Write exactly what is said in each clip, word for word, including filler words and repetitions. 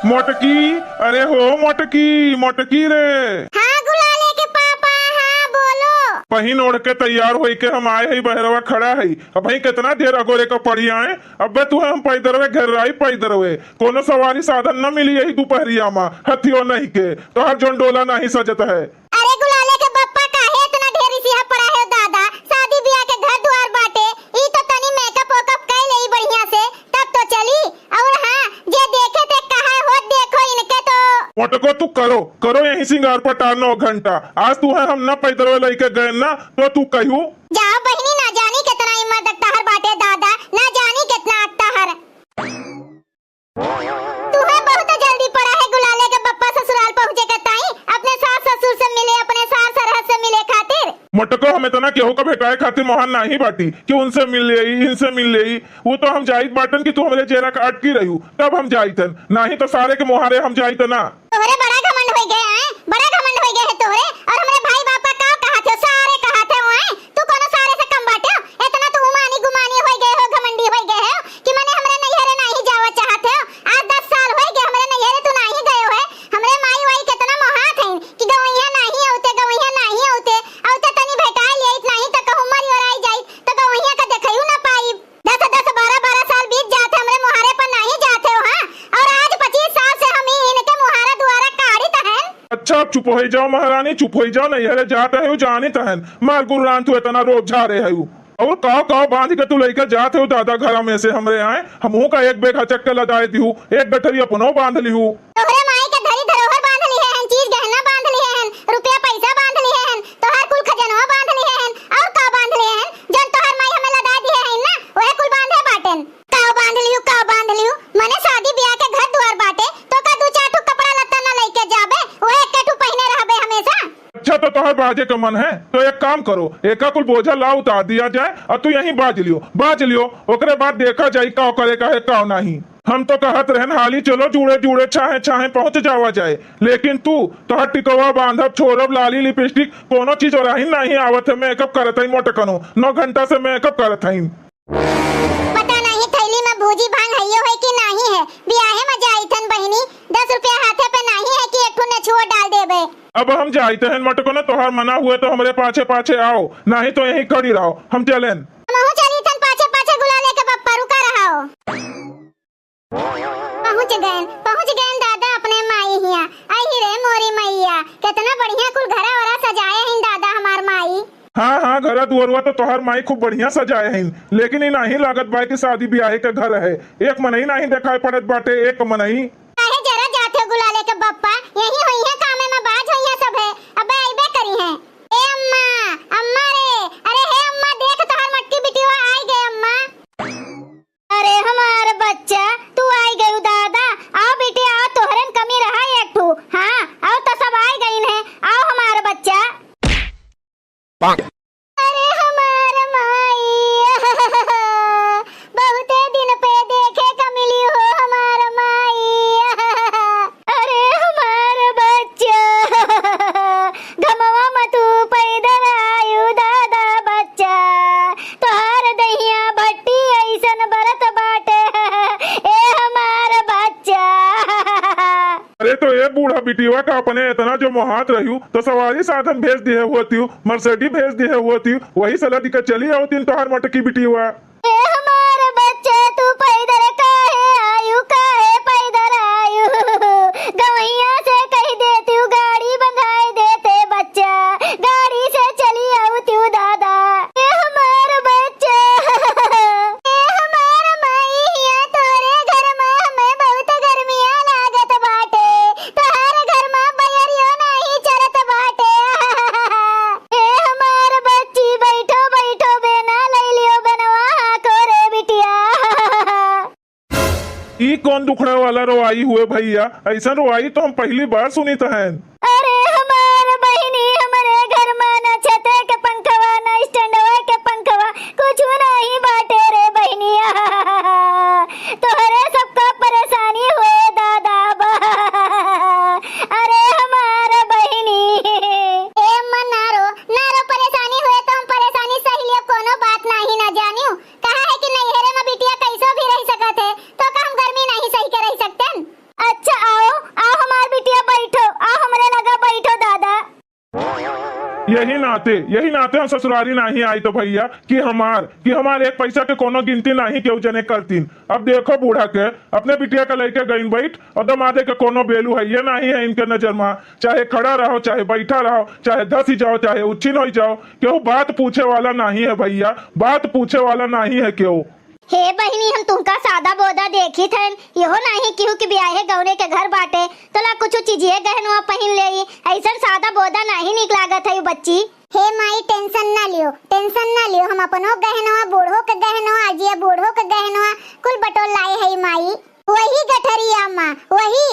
मोटकी, अरे हो मोटकी, मोटकी रे। हाँ गुलाले के पापा, हाँ बोलो। पहिन ओढ़ के तैयार होई के हम आए हई, बहरवा खड़ा हई। अबहीं केतना ढेर अगोरे का पड़ी आए, अबे तुहे हम पैदरवे घेराई पैदरवे। कोनो सवारी साधन न मिली यही दुपहरिया मा, हथियो नहीं के। तोहार जोन डोला नहीं सजत है। अरे गुलाले के बप्पा, काहे इतना ढेर रिसिया पड़ा है दादा? शादी ब्याह के घर दुआर बाटे, ई तो तनी makeup वेकअप कइ लेई बढ़िया से, तब तो चली। और हाँ, जे देखे ते कहा हो, देखो इनके तो। मोटको तू करो, करो यही सिंगार पटार नौ घंटा। आज तुहे हम ना पैदरवे लइके गए ना, तो तू कहू। जाओ बहिनी, ना जानी कितना हिम्मत अकताहर बाटे दादा, ना जानी कितना अकताहर। तुहे बहुत जल्दी पड़ा है गुलाले के बप्पा ससुराल पहुँचे के ताई, अपने सास ससुर से मिले, अपने सार सरहद से मिले खातिर। मोटको, हम इतना केहू का भेटाए खातिर मोहान नाही बाटी कि उनसे मिल लेई, इनसे मिल लेई। वो तो हम जाइत बाटन कि तू हमरे जेरा का अटकी रहू, तब हम जाइतन, नाही तो सारे के मोहारे हम जाइत ना। तोहरे बड़ा घमंड होई गए हैं, बड़ा घमंड होई गए है तोहरे। और हमरे भाई बाप का का कहा थे, सारे कहा थे वो हैं। तू कोनो सारे से कम बाटे हो? इतना तू उमानी गुमानी होई गए हो, घमंडी होई गए हो कि मने हमरे नैहरे नाही जावा चाहत हो। आज दस साल होई गए हमरे नैहरे तू नाही गए हो है। हमरे माई वाई कितना मोहात हैं कि गवैया नाही औते, गवैया नाही औते, औते तनी भेटाए लियाइत, नाही तो कहूँ मरी ओराई जाइत तो गवैया का देखैउ ना पाई। दस दस बारह बारह साल बीत जात है, हमरे मोहारे पर नाही जात है, हाँ? और आज पच्चीस साल से हम ही इनके मोहारा दुआरा काढ़ित हन। अच्छा, अब चुप होई जाओ महारानी, चुप होई जाओ, नैहरे जात है, जानित हन। मार गुरुरान तू इतना रोब झारे है। और काव काव बांध के तू लइके जात हो दादा घरा में से हमरे आए, हमहू का एक बेग हचक के लदाए दिहू, एक गठरी अपनो बांध लिहू। तोहरे माई के धरी धरोहर बांध लिहे हन, चीज गहना बांध लिहे हन, रुपया पैसा बांध लिहे हन, तोहार कुल खजनवा बांध लिहे हन, और का बांध लिहे हन? जौन तोहार माई हमें लदा दिहे हन ना, वह कुल बांधे बाटेन। काव बांध लिहू, काव बांध लिहू? मने शादी ब्याह के घर दुआर बाटे, तो का दू चार ठो कपड़ा लत्ता ना लइके जाबे, वह एक ठो पहिने रहबे हमेशा? अच्छा, तो तोहर बाजे के मन है, तो एक काम करो, एका कुल बोझा ला उतार दिया जाए और तू यहीं बाज लियो, बाज लियो, ओकरे बाद देखा जाई का करे का है, का नहीं। हम तो कहत रहन हाली चलो जूड़े जूड़े छाहे छाहे पहुँच जावा जाए, लेकिन तू तोहर टिकवा बांधब, छोड़ब, लाली लिपस्टिक कोनो चीज ओराही नहीं आवत है, makeup करत हई मोटकनो, नौ घंटा से makeup करत हई। पता नहीं थैली में भूजी भांग हइयो है कि नाही है। बियाहे में जाइथन बहिनी, दस रुपया हाथे पे नाही है कि एक ठो नेछुओ डाल देबे। अब हम जाइथन मटको न, तोहार मना हुए तो हमरे पाछे पाछे आओ, नाही तो यहीं खड़ी रहो, हम चलेन। हमहू चलीथन पाछे पाछे गुलाले के बप्पा, रुका रहो। पहुँच गएन, पहुँच गएन दादा अपने माई हिया। आई रे मोरी मैया, कितना बढ़िया कुल घरा वरा सजाए हइन दादा हमार माई। हाँ, हाँ, घरा दुअरवा तो तोहार माई खूब बढ़िया सजाए हइन, लेकिन ई नाही लागत बा कि शादी बियाहे के घर है। एक मनई नाही देखाई पड़त बाटे, एक मनई। काहे जरा जात हो गुलाले के बप्पा, यही होई है कामे में बाज होई है सब है, अबे अइबे करी है। ए अम्मा, अम्मा रे, अरे हे अम्मा, देख तोहार मटकी बिटिया आई गए अम्मा। अरे हमार बच्चा, तू आई गयू दादा। आओ बेटी आओ, तोहरे में कमी रहा एक ठू। हाँ, आओ तो सब आई गईन है। आओ हमार बच्चा। अरे हमार माई, बहुते दिन पे देखे का मिली हो हमार माई। अरे हमार बच्चा, घमवा में तू पैदल आयु दादा बच्चा, तोहार दहिया भट्टी अइसन बरत बाटे, ए हमार बच्चा। अरे तो ए बूढ़ा बिटिया का अपने इतना जो मोहात रह्यू, तो सवारी साधन भेज दिहे होतियू, मर्सिडीज भेज दिहे होतियू, वही से लदिका चली आवतिन तोहार मटकी बिटिया। ए हमार बच्चा, तू पैदल काहे आयु, काहे पैदल आयु? गवैया से कहि देतिउ, गाड़ी बंधाए देते बच्चा, गाड़ी से चली आउतिउ दादा। ए हमार बच्चा, ए हमार माई हिया, तोरे घर में हमें बहुत गर्मिया लागत बाटे। तोहार घर मा बयरियो नाही चलत बाटे। ए हमार बच्ची, बैठो, बैठो, बेना लई लियो, बेनवा हाँको रे बिटिया। ई कौन दुखड़ा वाला रोवाई हुए भैया? ऐसन रोवाई तो हम पहली बार सुनित हन। अरे हमार बहिनी, हमरे घर मा ना छते के पंखवा, ना स्टैंडवा के पंखवा, कुछु नाही बाटे रे बहिनिया। तोहरे सबका परेशानी हुए दादा बा। अरे हमार बहिनी। ए अम्मा ना रो, ना रो, परेशानी हुए तो हम परेशानी सही लियो, कोनो बात नाही ना जानियो। कहा है कि नैहरे में बिटिया कैसो भी रह सकत है, तो का हम गर्मी नहीं सही के रह सकते हैं? अच्छा, यही नाते, यही नाते हम ससुरारी नाहीं आई तो भइया कि हमार, कि हमार एक पैसा के कोनो गिनती नाहीं केहू जने करतीन। अब देखो बूढ़ा के, अपने बिटिया के लइके गइन बइठ और दमादे के कोनो बेलू है ये नाहीं है इनके नजर मा। चाहे खड़ा रहो, चाहे बैठा रहो, चाहे धसी जाओ, चाहे उच्छिन होइ जाओ, केहू बात पूछे वाला नाहीं है भइया, बात पूछे वाला नाहीं है केहू। हे बहिनी, हम तुहका सादा बोदा देखित हन, यहो नाहीं केहू कि बियाहे गौने के घर बाटे, तोला कुछु चीजिए गहनवा पहिन लेई, अइसन सादा बोदा नाहीं नीक लागत है उ बच्ची। हे माई, tension ना लियो, tension ना लियो, हम अपनो गहनवा, बूढ़ो के गहनवा, अजिया बूढ़ो के गहनवा, कुल बटोर लाए है माई। वही गठरिया मा, वही।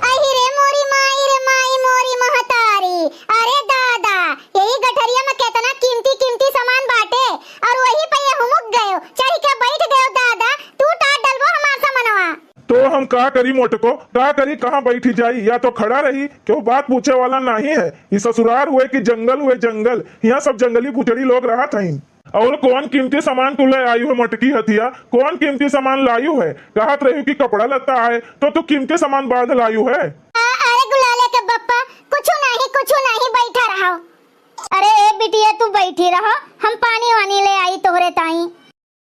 अहि रे मोरी माई रे माई मोरी महतारी, अरे दादा, यही गठरिया मा केतना कीमती कीमती सामान बाटे, और वही पे ये हुमुक गयो, चढ़ के बैठ गयो दादा, तू टाट डलबो हमार सामानवा। तो हम का करी मोटको, का करी, कहाँ बैठी जाई, या तो खड़ा रही, केहू बात पूछे वाला नाहीं है। ई ससुरार हुए कि जंगल हुए जंगल, यहाँ सब जंगली भुजड़ी लोग रहत हईन। और कौन कीमती सामान तू ले आयु है मोटकी हथिया, कौन कीमती सामान लायु है? कहत रही कि कपड़ा लत्ता आए, तो तू कीमती सामान बांध लायु है। आ, अरे गुलाले के बप्पा, कुछु नाहीं, कुछु नाहीं, बैठा रहो। अरे ए बिटिया, तू बैठी रहो, हम पानी वानी ले आई तोहरे ताई।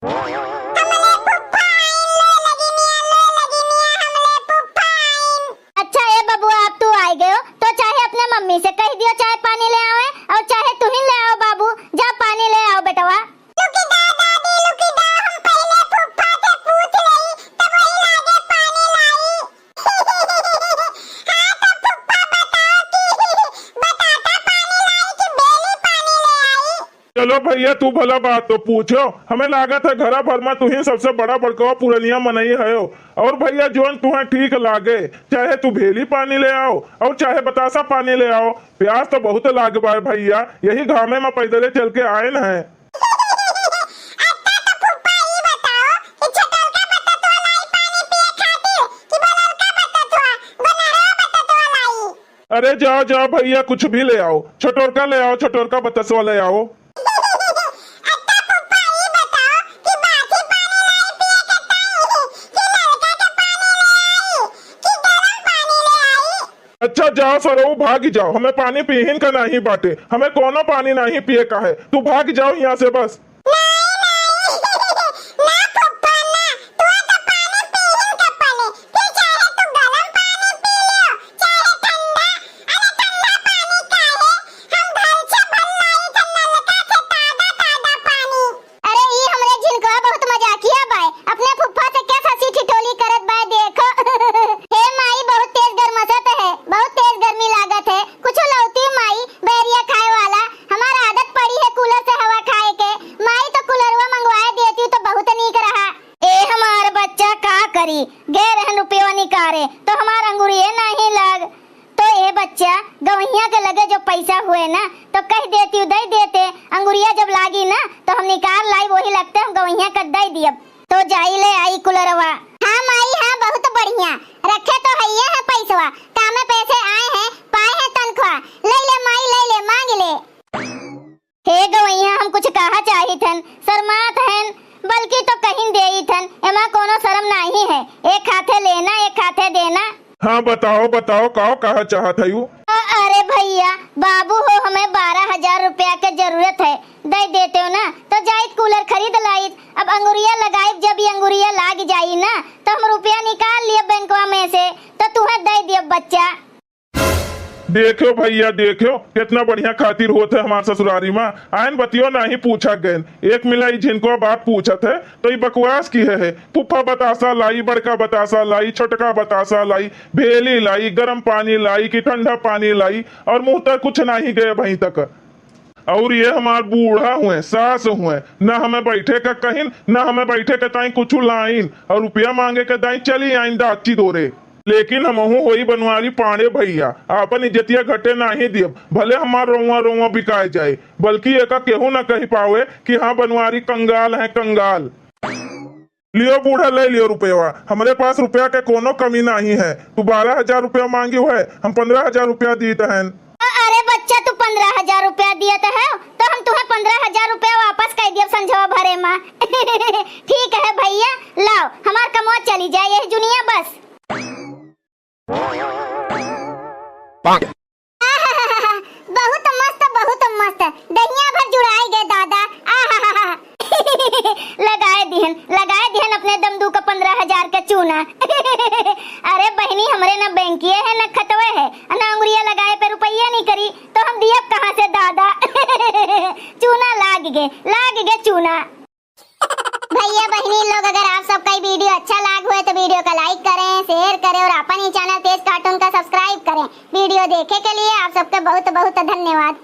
हमले फुफ्फा आइन, ले लगी मियाँ, ले लगी मियाँ, हमले फुफ्फा आइन। अच्छा ए बबुआ, अब तू आइ गयो, तो चाहे अपने मम्मी से कहि दियो, चाहे पानी ले आवे, और चाहे तुहिन ले आओ बाबू, जा पानी ले आओ बेटवा। लुकी दा दादी, लुकी दा, हम पहिले फुफ्फा से पूछ लेई, तब वही लागे पानी लाई। हाँ तो फुफ्फा बताओ कि बताता पानी लाई कि बेली पानी ले आई? चलो भइया, तू भला बात तो पूछो। हमें लागत है घरा भर मा तुही सबसे बड़ा बड़कवा पुरनिया मनई हयो। और भइया, जोन तुहें ठीक लागे, चाहे तू भेली पानी ले आओ और चाहे बतासा पानी ले आओ। प्यास तो बहुत लाग बा भइया, यही घामे मा पैदले चल के आएन है। अच्छा तो फुफ्फा ई बताओ कि छोटलका बततवा लाई पानी पिए खातिर कि बड़लका बततवा, बनरवा बततवा लाई? अरे जाओ, जाओ भइया, कुछ भी ले आओ, छोटोरका ले आओ, छोटोरका बतसवा ले आओ। अच्छा फुफ्फा, ई बताओ कि बासी पानी लाई पिए के ताई, कि नलका के पानी ले आई, कि गरम पानी ले आई? अच्छा जाओ सरऊ, भागी जाओ, हमें पानी पीहिन का नाहीं बाटे, हमें कोनो पानी नाहीं पिए का है, तू भाग जाओ यहाँ से बस। नाहीं, नाहीं, ना फुफ्फा ना, तू तो पानी पीहिन के पले, फिर चाहे तू गरम पानी पी लियो, चाहे ठंडा। अरे ठंडा पानी काहे, हम घर से भर लाई थे नलका से ताजा ताजा पानी। अरे ई हमरे झिनकवा बहुत मजाकिया बाय, अपने फुफ्फा से क्या हंसी ठिठोली करत बाय देखो। हे माई बहुत तेज गरमसत है, बहुत तेज गर्मी लागत है, कुछ लौती माई, बैरिया खाए वाला, हमार आदत पड़ी है कूलर से हवा खाए के, माई तो कूलरवा मंगवाए देती तो बहुत नीक रहा। ए हमार बच्चा का करी, गए रहन रुपया निकारे तो हमार अंगुरिये नाहीं लाग। तो ए बच्चा, गवहिया के लगे जो पैसा हुए ना तो कह देती, दे देते, अंगुरिया जब लागी ना तो हम निकाल लाई, वही लगते हम गवहिया का दे दियब। तो जाई ले आई कूलरवा। हाँ माई हाँ, बहुत बढ़िया, रखे तो हइये है पैसवा, कामे पैसे आए हैं, पाए हैं तनख्वाह, ले ले माई ले ले, मांग ले। हे गवैया, हम कुछ कहा चाहित हन, शर्मात हन, बल्कि तो कहिन देइत हन, एमा कोनो शरम नाहीं है। एक हाथे लेना, एक हाथे देना। हाँ, बताओ, बताओ, काव कहा चाहत हयू? अ-, अरे भइया, बाबू हो, हमें बारह हजार रुपया के जरूरत है, दे देते हो ना, तो जाइत कूलर खरीद लाइत। अब अंगुरिया लगाइब, जब ये अंगुरिया लाग जाई ना, तो हम रुपया निकाल लिए बैंकवा में से, तो तुहें दे दियब बच्चा। देख्यो भइया, देख्यो, केतना बढ़िया खातिर होत है हमार ससुरारी मा। आयन बतियो नाहीं पूछा गयन। एक मिला ई झिनकवा बात पूछत है, तो ई बकवास किहे है। फुफ्फा बतासा लाई, बड़का बतासा लाई, छोटका बतासा लाई, भेली लाई, गरम पानी लाई कि ठंडा पानी लाई, और मुँह तक कुछ नाहीं गए अबहीं तक। और ये हमार बूढ़ा हुए, सास हुए, न हमें बैठे का कहिन, न हमें बैठे के ताई कुछ लाइन, और रुपया मांगे के ताई चली आइन दाची दोरे। लेकिन हमहू होई बनवारी पांड़े भइया, आपन इज्जतिया घटे नाहीं दियब। भले हमार रोंवा रोंवा बिकाए जाए, बल्कि एका केहू ना कहि पावे कि हाँ बनवारी कंगाल है, कंगाल। लियो बूढ़ा, ले लियो रुपयवा, हमरे पास रुपया के कोनो कमी नाहीं है। तू बारह हजार रुपया मांगियो है, हम पन्द्रह हजार रुपया दीत हन। अ-, अरे बच्चा, तू पन्द्रह हजार रुपया दियत है, तो हम तुहें पन्द्रह हजार रुपया वापस कर दियब संझवा भरे मा। ठीक है भइया, लाओ, हमार कमवा चली जाए यह जुनिया बस। बहुत मस्त चूना। अरे बहिनी, हमरे न बैंकिये है, न खतवे है, न अंगुरिया लगाए पे रुपइया नहीं करी, तो हम दियब कहाँ से दादा? चूना लाग गे, लाग गे चूना। भइया बहिनी लोग, अगर आप सबका ई video अच्छा लाग होए तो video का like करें, share करें और अपन ही channel तेज cartoon का subscribe करें। Video देखे के लिए आप सबके बहुत बहुत धन्यवाद।